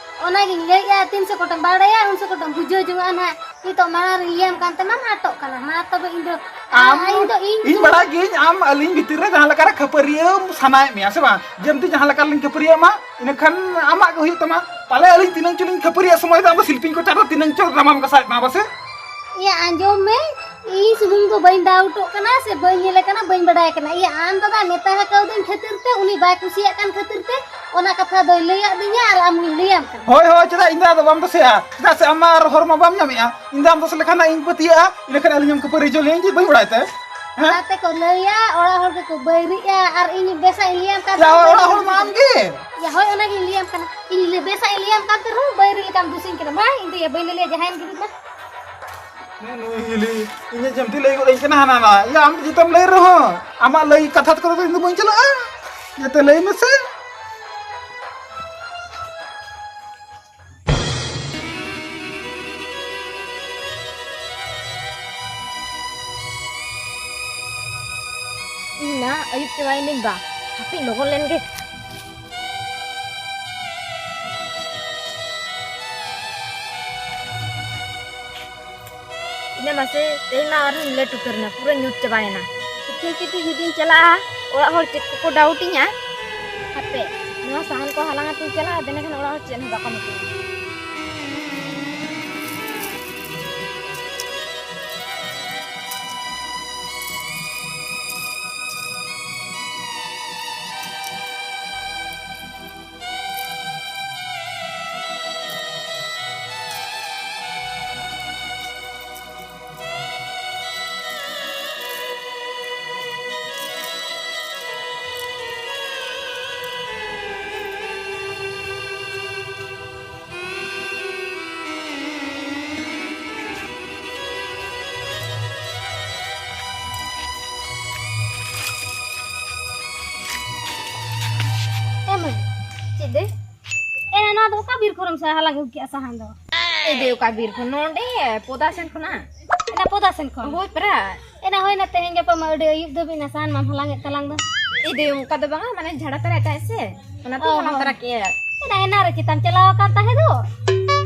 ᱚᱱᱟᱜᱤᱧ ᱞᱟᱹᱭᱮᱫᱼᱟ, ᱛᱤᱱ ᱥᱮ ᱠᱚᱴᱟᱢ ᱵᱟᱲᱟᱭᱟ, ᱩᱱ ᱥᱮ ᱠᱚᱴᱟᱢ ᱵᱩᱡᱷᱟᱹᱣ ᱡᱚᱝᱟ ᱱᱟᱦᱟᱜ᱾ ᱱᱤᱛᱚᱜ ᱢᱟᱲᱟᱝ ᱨᱤᱧ ᱞᱟᱹᱭᱟᱢ ᱠᱟᱱ ᱛᱮᱢᱟᱢ ᱟᱴᱚᱜ ᱠᱟᱱᱟ᱾ ᱢᱟ ᱛᱚᱵᱮ ᱤᱧ ᱫᱚ, ᱟᱢ, ᱤᱧ ᱫᱚ, ᱤᱧ ᱤᱧ ᱫᱚ ᱵᱟᱲᱟᱭ ᱜᱤᱭᱟᱹᱧ ᱟᱢ ᱟᱹᱞᱤᱧ ᱵᱷᱤᱛᱤᱨ ᱨᱮ ᱡᱟᱦᱟᱸ ᱞᱮᱠᱟ ᱨᱮ ᱠᱷᱟᱹᱯᱟᱹᱨᱤᱭᱟᱹ ᱥᱟᱱᱟᱭᱮᱫ ᱢᱮᱭᱟ ᱥᱮ ᱵᱟᱝ? ᱡᱮᱢᱛᱤ ᱡᱟᱦᱟᱸ ᱞᱮᱠᱟ ᱨᱮᱞᱤᱧ ᱠᱷᱟᱹᱯᱟᱹᱨᱤᱭᱟᱹᱜ ᱢᱟ, ᱤᱱᱟᱹ ᱠᱷᱟᱱ ᱟᱢᱟᱜ ᱜᱮ ᱦᱩᱭᱩᱜ ᱛᱟᱢᱟ᱾ ᱛᱟᱦᱞᱮ ᱟᱹᱞᱤᱧ ᱛᱤᱱᱟᱹᱝ ᱪᱚᱞᱤᱧ ᱠᱷᱟᱹᱯᱟᱹᱨᱤᱭᱟᱹᱜ ᱥᱚᱢᱚᱭ ᱫᱚ ᱟᱢ ᱫᱚ ᱥᱤᱞᱯᱤᱧ ᱠᱚᱪᱟ ᱨᱮ ᱛᱤᱱᱟᱹᱝ ᱪᱚ ᱰᱨᱟᱢᱟᱢ ᱜᱟᱥᱟᱣᱮᱫ ᱛᱟᱢᱟ ᱵᱟᱥᱮ? ᱮᱭᱟ, ᱟᱸᱡᱚᱢ ᱢᱮ, ᱤᱧ ᱥᱩᱢᱩᱝ ᱫᱚ ᱵᱟᱹᱧ ᱰᱟᱣᱩᱴᱚᱜ ᱠᱟᱱᱟ ᱥᱮ ᱵᱟᱹᱧ ᱧᱮᱞᱮ ᱠᱟᱱᱟ, ᱵᱟᱹᱧ ᱵᱟᱰᱟᱭ ᱠᱟᱱᱟ᱾ ᱮᱭᱟ, ᱟᱢ ᱫᱟᱫᱟ ᱢᱮᱛᱟ ᱟᱠᱟᱣᱫᱟᱹᱧ ᱠᱷᱟᱹᱛᱤᱨ ᱛᱮ, ᱩᱱᱤ ᱵᱟᱭ ᱠᱩᱥᱤᱭᱟᱜ ᱠᱟᱱ ᱠᱷᱟᱹᱛᱤᱨ ᱛᱮ ᱚᱱᱟ ᱠᱟᱛᱷᱟ ᱫᱚᱭ ᱞᱟᱹᱭᱟᱫ ᱫᱤᱧᱟ ᱟᱨ ᱟᱢ ᱦᱚᱸᱧ ᱞᱟᱹᱭᱟᱢ ᱠᱟᱱᱟ᱾ ᱦᱳᱭ, ᱦᱳᱭ, ᱪᱮᱫᱟᱜ ᱤᱧ ᱫᱚ ᱟᱫᱚ ᱵᱟᱢ ᱫᱳᱥᱮᱜᱼᱟ? ᱪᱮᱫᱟᱜ ᱥᱮ ᱟᱢ ᱢᱟ ᱟᱨ ᱦᱚᱨ ᱢᱟ ᱵᱟᱢ ᱧᱟᱢᱮᱜᱼᱟ᱾ ᱤᱧ ᱫᱚ ᱟᱢ ᱫᱳᱥ ᱞᱮᱠᱷᱟᱱ ᱦᱟᱸᱜ ᱤᱧ ᱯᱟᱹᱛᱭᱟᱹᱜᱼᱟ, ᱤᱱᱟᱹ ᱠᱷᱟᱱ ᱟᱹᱞᱤᱧ ᱮᱢ ᱠᱷᱟᱹᱯᱟᱹᱨᱤ ᱦᱚᱪᱚ ᱞᱤᱧ, ᱤᱧ ᱪᱮᱫ ᱵᱟᱹᱧ ᱵᱟᱲᱟᱭ ᱛᱮ? ᱦᱮᱸ? ᱚᱱᱟᱛᱮ ᱠᱚ ᱞᱟᱹᱭᱟ, ᱚᱲᱟᱜ ᱦᱚᱲ ᱜᱮᱠᱚ ᱵᱟᱹᱭᱨᱤᱜᱼᱟ ᱟᱨ ᱤᱧ ᱵᱮᱥᱟᱜ ᱤᱧ ᱞᱟᱹᱭᱟᱢ ᱠᱟᱱ ᱭᱟ, ᱛᱮ ᱚᱲᱟᱜ ᱦᱚᱲ ᱢᱟ ᱟᱢ ᱜᱮ᱾ ᱭᱟ, ᱦᱳᱭ, ᱚᱱᱟᱜᱤᱧ ᱞᱟᱹᱭᱟᱢ ᱠᱟᱱᱟ᱾ ᱤᱧ ᱞᱟᱹᱭ, ᱵᱮᱥᱟᱜ ᱤᱧ ᱞᱟᱹᱭᱟᱢ ᱠᱟᱱ ᱛᱮ ᱨᱮᱦᱚᱸ ᱵᱟᱹᱭᱨᱤ ᱞᱮᱠᱟᱢ ᱫᱩᱥᱤᱧ ᱠᱟᱱᱟ᱾ ᱢᱟ, ᱤᱧ ᱫᱚ ᱭᱟ ᱵᱟᱹᱧ ᱞᱟᱹᱞᱟᱹᱭᱟ ᱡᱟᱦᱟᱸᱭᱮᱱ ᱜᱮ ᱢᱟ᱾ ᱱᱩᱭ ᱦᱤᱞᱤ, ᱤᱧ ᱡᱮᱢᱛᱤ ᱞᱟᱹᱭ ᱜᱚᱫ ᱟᱹᱧ ᱠᱟᱱᱟ ᱦᱟᱱᱟ ᱱᱟ᱾ ᱭᱟ, ᱟᱢ ᱫᱚ ᱡᱚᱛᱚᱢ ᱞᱟᱹᱭ ᱨᱮᱦᱚᱸ, ᱟᱢᱟᱜ ᱞᱟᱹᱭ ᱠᱟᱛᱷᱟ ᱛᱮᱫᱚ ᱤᱧ ᱫᱚ ᱵᱟᱹᱧ ᱪᱟᱞᱟᱜᱼᱟ᱾ ᱡᱚᱛᱚ ᱞᱟᱹᱭ ᱢᱮᱥᱮ᱾ ᱤᱧ ᱢᱟ ᱟᱹᱭᱩᱵ ᱪᱟᱵᱟᱭᱮᱱᱟᱹᱧ ᱵᱟ, ᱦᱟᱯᱮᱧ ᱞᱚᱜᱚᱱ ᱞᱮᱱ ᱜᱮ᱾ ᱤᱱᱟᱹ ᱢᱟᱥᱮ, ᱛᱮᱦᱮᱧ ᱢᱟ ᱟᱨᱦᱚᱸᱧ ᱞᱮᱴ ᱩᱛᱟᱹᱨ ᱮᱱᱟ, ᱯᱩᱨᱟᱹ ᱧᱩᱛ ᱪᱟᱵᱟᱭᱮᱱᱟ᱾ ᱴᱷᱤᱠ ᱴᱷᱤᱠ ᱡᱩᱫᱤᱧ ᱪᱟᱞᱟᱜᱼᱟ, ᱚᱲᱟᱜ ᱦᱚᱲ ᱪᱮᱫ ᱠᱚᱠᱚ ᱰᱟᱣᱩᱴᱤᱧᱟ᱾ ᱦᱟᱯᱮ, ᱱᱚᱣᱟ ᱥᱟᱦᱟᱱ ᱠᱚ ᱦᱟᱞᱟᱝ ᱟᱛᱮᱧ ᱪᱟᱞᱟᱜᱼᱟ, ᱫᱮᱱᱟ ᱠᱷᱟᱱ ᱚᱲᱟᱜ ᱦᱚᱲ ᱪᱮᱫ ᱦᱚᱸ ᱵᱟᱠᱚ ᱢᱤᱛᱟᱹᱧᱟ᱾ ᱫᱮ? ᱮᱱᱟ ᱱᱚᱣᱟ ᱫᱚ ᱚᱠᱟ ᱵᱤᱨ ᱠᱷᱚᱱᱮᱢ ᱥᱟ-, ᱦᱟᱞᱟᱝ ᱟᱹᱜᱩ ᱠᱮᱜᱼᱟ ᱥᱟᱦᱟᱱ ᱫᱚ? ᱮ ᱫᱮ, ᱚᱠᱟ ᱵᱤᱨ ᱠᱷᱚᱱ? ᱱᱚᱰᱮ ᱯᱚᱫᱟ ᱥᱮᱱ ᱠᱷᱚᱱᱟᱜ᱾ ᱮᱱᱟ ᱯᱚᱫᱟ ᱥᱮᱱ ᱠᱷᱚᱱ? ᱦᱳᱭ ᱯᱮᱨᱟ᱾ ᱮᱱᱟ ᱦᱳᱭ ᱱᱟ, ᱛᱮᱦᱮᱧ ᱜᱟᱯᱟ ᱢᱟ ᱟᱹᱰᱤ ᱟᱹᱭᱩᱵ ᱫᱷᱟᱹᱵᱤᱡ ᱱᱟ ᱥᱟᱦᱟᱱ ᱢᱟᱢ ᱦᱟᱞᱟᱝ ᱮᱫ ᱛᱟᱞᱟᱝ ᱫᱚ᱾ ᱮ ᱫᱮ, ᱚᱱᱠᱟ ᱫᱚ ᱵᱟᱝᱟ, ᱢᱟᱱᱮ ᱡᱷᱟᱲᱟ ᱛᱟᱨᱟ ᱮᱴᱟᱜ ᱥᱮ, ᱚᱱᱟᱛᱮ ᱚ ᱦᱟᱞᱟᱝ ᱦᱚᱸ᱾ ᱛᱟᱨᱟ ᱠᱮᱜᱼᱟ᱾ ᱮᱱᱟ ᱮᱱᱟ ᱨᱮ ᱪᱮᱛᱟᱢ ᱪᱟᱞᱟᱣ ᱟᱠᱟᱱ ᱛᱟᱦᱮᱸ ᱫᱚ?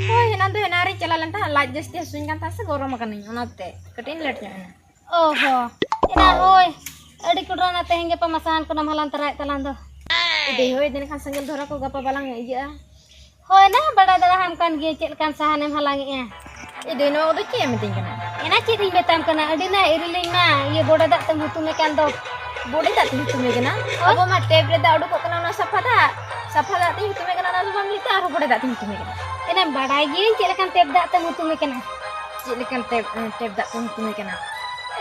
ᱦᱳᱭ, ᱮᱱᱟᱱ ᱫᱚ ᱮᱱᱟ ᱨᱮᱧ ᱪᱟᱞᱟᱣ ᱞᱮᱱ ᱛᱟᱦᱮᱸᱫ, ᱞᱟᱡ ᱡᱟᱹᱥᱛᱤ ᱦᱟᱹᱥᱩᱧ ᱠᱟᱱ ᱛᱟᱦᱮᱸᱫ ᱥᱮ, ᱜᱚᱨᱚᱢ ᱟᱠᱟᱱᱟᱹᱧ, ᱚᱱᱟᱛᱮ ᱠᱟᱹᱴᱤᱡ ᱤᱧ ᱞᱮᱴ ᱧᱚᱜ ᱮᱱᱟ᱾ ᱚ ᱦᱚᱸ᱾ ᱮᱱᱟ ᱦᱳᱭ, ᱟᱹᱰᱤ ᱠᱚᱰᱨᱟ ᱱᱟ ᱛᱮᱦᱮᱧ ᱜᱟᱯᱟ ᱢᱟ ᱥᱟᱦᱟᱱ ᱠᱚ ᱱᱟᱢ ᱦᱟᱞᱟᱝ ᱛᱟᱨᱟᱭᱮᱫ ᱛᱟᱞᱟᱝ ᱫᱚ᱾ ᱮ ᱫᱮ, ᱦᱳᱭ ᱫᱮ, ᱮᱱᱠᱷᱟᱱ ᱥᱮᱸᱜᱮᱞ ᱫᱷᱚᱨᱟ ᱠᱚ ᱜᱟᱯᱟ ᱵᱟᱞᱟᱝ ᱤᱭᱟᱹᱜᱼᱟ᱾ ᱦᱳᱭ ᱱᱟ, ᱵᱟᱲᱟᱭ ᱫᱟᱲᱮᱭᱟᱢ ᱠᱟᱱ ᱜᱤᱭᱟᱹᱧ ᱪᱮᱫ ᱞᱮᱠᱟᱱ ᱥᱟᱦᱟᱱᱮᱢ ᱦᱟᱞᱟᱝᱮᱜᱼᱟ᱾ ᱮ ᱫᱮ, ᱱᱚᱣᱟ ᱠᱚᱫᱚ ᱪᱮᱫ ᱮᱢ ᱢᱤᱛᱟᱹᱧ ᱠᱟᱱᱟ? ᱮᱱᱟ ᱪᱮᱫ ᱤᱧ ᱢᱮᱛᱟᱢ ᱠᱟᱱᱟ, ᱟᱹᱰᱤ ᱱᱟ ᱤᱨᱤᱞᱤᱧ ᱢᱟ ᱤᱭᱟᱹ ᱵᱚᱰᱮ ᱫᱟᱜ ᱛᱮᱢ ᱦᱩᱛᱩᱢᱮ ᱠᱟᱱ ᱫᱚ᱾ ᱵᱚᱰᱮ ᱫᱟᱜ ᱛᱮᱧ ᱦᱩᱛᱩᱢᱮ ᱠᱟᱱᱟ? ᱦᱳᱭ᱾ ᱟᱵᱚ ᱢᱟ ᱴᱮᱯ ᱨᱮ ᱫᱟᱜ ᱩᱰᱩᱠᱚᱜ ᱠᱟᱱᱟ, ᱚᱱᱟ ᱥᱟᱯᱷᱟ ᱫᱟᱜ, ᱥᱟᱯᱷᱟ ᱫᱟᱜ ᱛᱮᱧ ᱦᱩᱛᱩᱢᱮ ᱠᱟᱱᱟ, ᱚᱱᱟ ᱫᱚ ᱵᱟᱢ ᱞᱟᱹᱭ ᱛᱮ ᱟᱨᱦᱚᱸ ᱵᱚᱰᱮ ᱫᱟᱜ ᱛᱮᱧ ᱦᱩᱛᱩᱢᱮ ᱠᱟᱱᱟ᱾ ᱮᱱᱟᱢ ᱵᱟᱰᱟᱭ ᱜᱤᱭᱟᱹᱧ ᱪᱮᱫ ᱞᱮᱠᱟᱱ ᱴᱮᱯ ᱫᱟᱜ ᱛᱮᱢ ᱦᱩᱛᱩᱢᱮ ᱠᱟᱱᱟ᱾ ᱪᱮᱫ ᱞᱮᱠᱟᱱ ᱴᱮᱯ, ᱴᱮᱯ ᱫᱟᱜ ᱛᱮᱢ ᱦᱩᱛᱩᱢᱮ ᱠᱟᱱᱟ?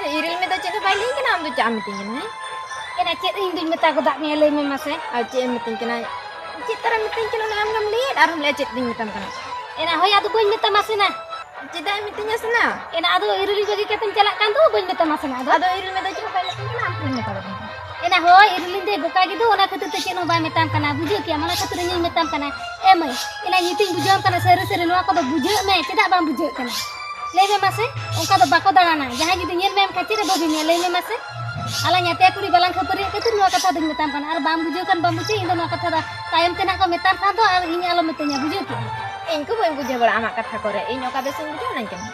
ᱮ, ᱤᱨᱤᱞ ᱢᱮ ᱫᱚ ᱪᱮᱫ ᱦᱚᱸ ᱵᱟᱭ ᱞᱟᱹᱭ ᱠᱟᱱᱟ, ᱟᱢ ᱫᱚ ᱪᱮᱫ ᱮᱢ ᱢᱤᱛᱟᱹᱧ ᱠᱟᱱᱟ, ᱦᱮᱸ? ᱮᱱᱟ ᱪᱮᱫ ᱤᱧ ᱫᱩᱧ ᱢᱮᱛᱟ ᱜᱚᱫᱟᱜ ᱢᱮᱭᱟ, ᱞᱟᱹᱭ ᱢᱮ ᱢᱟᱥᱮ᱾ ᱟᱨ ᱪᱮᱫ ᱮᱢ ᱢᱤᱛᱟᱹᱧ ᱠᱟᱱᱟ? ᱪᱮᱫ ᱛᱟᱨᱟᱢ ᱢᱤᱛᱟᱹᱧ ᱠᱟᱱᱟ, ᱚᱱᱟ ᱟᱢ ᱜᱮᱢ ᱞᱟᱹᱭᱮᱫ, ᱟᱨᱦᱚᱸᱢ ᱞᱟᱹᱭᱟ ᱪᱮᱫ ᱫᱩᱧ ᱢᱮᱛᱟᱢ ᱠᱟᱱᱟ? ᱮᱱᱟ ᱦᱳᱭ, ᱟᱫᱚ ᱵᱟᱹᱧ ᱢᱮᱛᱟᱢᱟ ᱥᱮ ᱱᱟ᱾ ᱪᱮᱫᱟᱜ ᱮᱢ ᱢᱤᱛᱟᱹᱧᱟ ᱥᱮ ᱱᱟ? ᱮᱱᱟ ᱟᱫᱚ ᱤᱨᱤᱞ ᱵᱟᱹᱜᱤ ᱠᱟᱛᱮᱢ ᱪᱟᱞᱟᱜ ᱠᱟᱱ ᱫᱚ, ᱵᱟᱹᱧ ᱢᱮᱛᱟᱢᱟ ᱥᱮ ᱱᱟ ᱟᱫᱚ? ᱟᱫᱚ ᱤᱨᱤᱞ ᱢᱮ ᱫᱚ ᱪᱮᱫ ᱦᱚᱸ ᱵᱟᱭ ᱢᱤᱛᱟᱹᱧ ᱠᱟᱱᱟ, ᱟᱢ ᱴᱷᱮᱱᱤᱧ ᱢᱮᱛᱟᱣᱟᱫ ᱢᱮᱭᱟ᱾ ᱮᱱᱟ ᱦᱳᱭ, ᱤᱨᱤᱞᱤᱧ ᱫᱚᱭ ᱵᱚᱠᱟ ᱜᱮᱫᱚ, ᱚᱱᱟ ᱠᱷᱟᱹᱛᱤᱨ ᱛᱮ ᱪᱮᱫ ᱦᱚᱸ ᱵᱟᱭ ᱢᱮᱛᱟᱢ ᱠᱟᱱᱟ, ᱵᱩᱡᱷᱟᱹᱣ ᱠᱮᱭᱟᱢ, ᱚᱱᱟ ᱠᱷᱟᱹᱛᱤᱨ ᱤᱧᱤᱧ ᱢᱮᱛᱟᱢ ᱠᱟᱱᱟ᱾ ᱮ ᱢᱟᱹᱭ, ᱮᱱᱟ ᱱᱤᱛᱤᱧ ᱵᱩᱡᱷᱟᱹᱣᱟᱢ ᱠᱟᱱᱟ, ᱥᱟᱹᱨᱤ ᱥᱟᱹᱨᱤ ᱱᱚᱣᱟ ᱠᱚᱫᱚ ᱵᱩᱡᱷᱟᱹᱜ ᱢᱮ, ᱪᱮᱫᱟᱜ ᱵᱟᱢ ᱵᱩᱡᱷᱟᱹᱜ ᱠᱟᱱᱟ? ᱞᱟᱹᱭ ᱢᱮ ᱢᱟᱥᱮ, ᱚᱱᱠᱟ ᱫᱚ ᱵᱟᱠᱚ ᱫᱟᱬᱟᱱᱟ, ᱡᱟᱦᱟᱸᱭ ᱡᱩᱫᱤ ᱧᱮᱞ ᱢᱮᱭᱟᱢ ᱠᱷᱟᱱ ᱪᱮᱫ ᱮ ᱵᱷᱟᱹᱵᱤ ᱢᱮᱭᱟ, ᱞᱟᱹᱭ ᱢᱮ ᱢᱟᱥᱮ᱾ ᱟᱞᱟᱝ ᱟᱛᱮ ᱠᱩᱲᱤ ᱵᱟᱞᱟᱝ ᱠᱷᱟᱹᱯᱟᱹᱨᱤᱭᱟᱹᱜ ᱠᱷᱟᱹᱛᱤᱨ ᱱᱚᱣᱟ ᱠᱟᱛᱷᱟ ᱫᱚᱧ ᱢᱮᱛᱟᱢ ᱠᱟᱱᱟ, ᱟᱨ ᱵᱟᱢ ᱵᱩᱡᱷᱟᱹᱣ ᱠᱷᱟᱱ ᱵᱟᱢ ᱵᱩᱡᱷᱟᱹᱣ, ᱤᱧ ᱫᱚ ᱱᱚᱣᱟ ᱠᱟᱛᱷᱟ ᱫᱚ ᱛᱟᱭᱚᱢ ᱛᱮ ᱱᱟᱜ ᱠᱚ ᱢᱮᱛᱟᱢ ᱠᱷᱟᱱ ᱫᱚ ᱟᱨ ᱤᱧ ᱟᱞᱚᱢ ᱢᱤᱛᱟᱹᱧᱟ, ᱵᱩᱡᱷᱟᱹᱣ ᱠᱮᱫᱟᱢ? ᱤᱧ ᱠᱚ ᱵᱟᱹᱧ ᱵᱩᱡᱷᱟᱹᱣ ᱵᱟᱲᱟᱜᱼᱟ ᱟᱢᱟᱜ ᱠᱟᱛᱷᱟ ᱠᱚᱨᱮ, ᱤᱧ ᱚᱠᱟ ᱵᱮᱥᱤᱧ ᱵᱩᱡᱷᱟᱹᱣ ᱚᱱᱟᱧ ᱠᱟᱹᱢᱤᱭᱟ᱾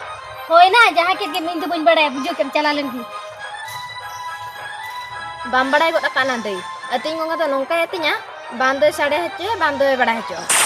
ᱦᱳᱭ ᱱᱟ, ᱡᱟᱦᱟᱸ ᱠᱮᱫ ᱜᱮᱢ, ᱤᱧ ᱫᱚ ᱵᱟᱹᱧ ᱵᱟᱲᱟᱭᱟ, ᱵᱩᱡᱷᱟᱹᱣ ᱠᱮᱫᱟᱢ, ᱪᱟᱞᱟᱣ ᱞᱮᱱ ᱜᱤᱧ᱾ ᱵᱟᱢ ᱵᱟᱲᱟᱭ ᱜᱚᱫ ᱟᱠᱟᱫ ᱱᱟ ᱫᱟᱹᱭ, ᱟᱹᱛᱤᱧ ᱜᱚᱸᱜᱟ ᱫᱚ ᱱᱚᱝᱠᱟᱭ ᱟᱹᱛᱤᱧᱟ, ᱵᱟᱝ ᱫᱚᱭ ᱥᱟᱰᱮ ᱦᱚᱪᱚᱭᱟ, ᱵᱟᱝ ᱫᱚᱭ ᱵᱟᱲᱟᱭ ᱦᱚᱪᱚᱜᱼᱟ᱾